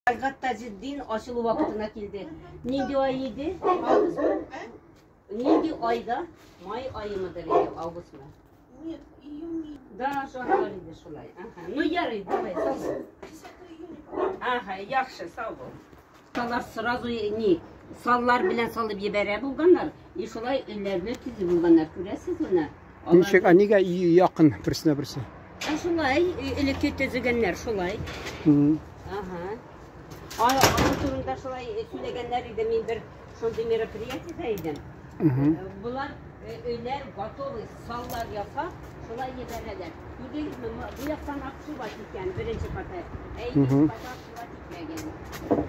Тәлгать Таҗетдин ачылу вакытына килде. Нинди ай иде? Августмы? Нинди айда? Май аемыдыр иде, августмы? Нет, июнь. Да, шаһар иде шулай. Ага. Ну ярый, давай, сау бул. 10 июня, по-моему. Ага, яхшы, сау бул. Алар сразу ни, саллар белән салып җибәрә булганнар, и шулай өйләрне төзи булганнар, күрәсез менә. Ничек, а нигә якын берсенә берсе? Ә шулай, элекке төзегәннәр шулай. Ага. Аның турында шулай сөйләгәннәр иде, мин бер шундый мероприятиедә идем. Болар өйләр готовый, саллар ясап, шулай җибәрәләр. Күрдегезме, бу яктан Аксуба киткән беренче каты, ә икенче каты Аксуба китмәгән.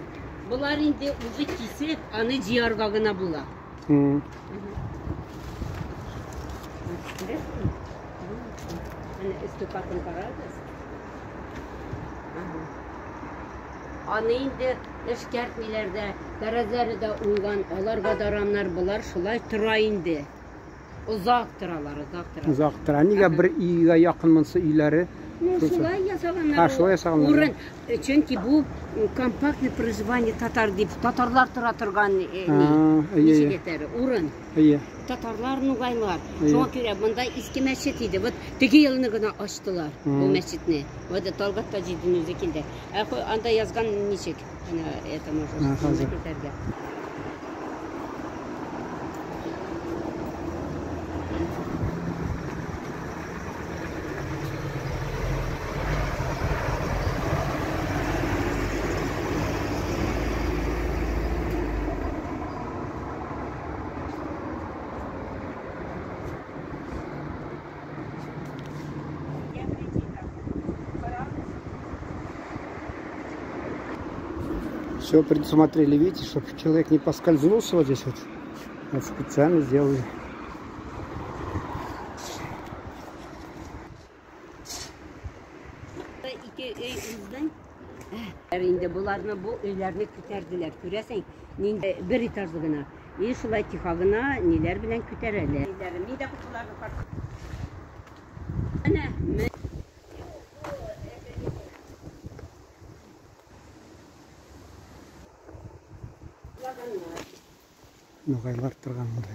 Болар инде уже кисеп, аны җыярга гына була. Әнә өске катын карагыз. Аны инде эшкәртмиләр дә, тәрәзәләре дә уңган, аларга да рамнар, болар шулай тора инде. Озак торалар, озак торалар. Озак тора. Нигә бер өйгә якын монсы өйләре? Ну, шулай ясаганнар. Ha, шулай ясаганнар. Урын. Чөнки бу компактный проживание татар дип, татарлар тора торган ни, ничек әйтәр, урын. Әйе. Татарлар, нугайлар. Шуңа күрә монда иске мәчет иде. Вот теге елны гына ачтылар бу мәчетне. Вот Талгат Таҗетдин үзе килде. Ә анда язган ничек? Әнә это можно итәргә. Все предусмотрели, видите, чтобы человек не поскользнулся вот здесь вот. Вот специально сделали. Инде буларны бу өйләрне күтәрделәр, күрәсең, нинди бер этажлы гына. И шулай тихо гына ниләр белән күтәрәләр. Мин дә кутыларны карт. Әнә, Нугайлар торган монда.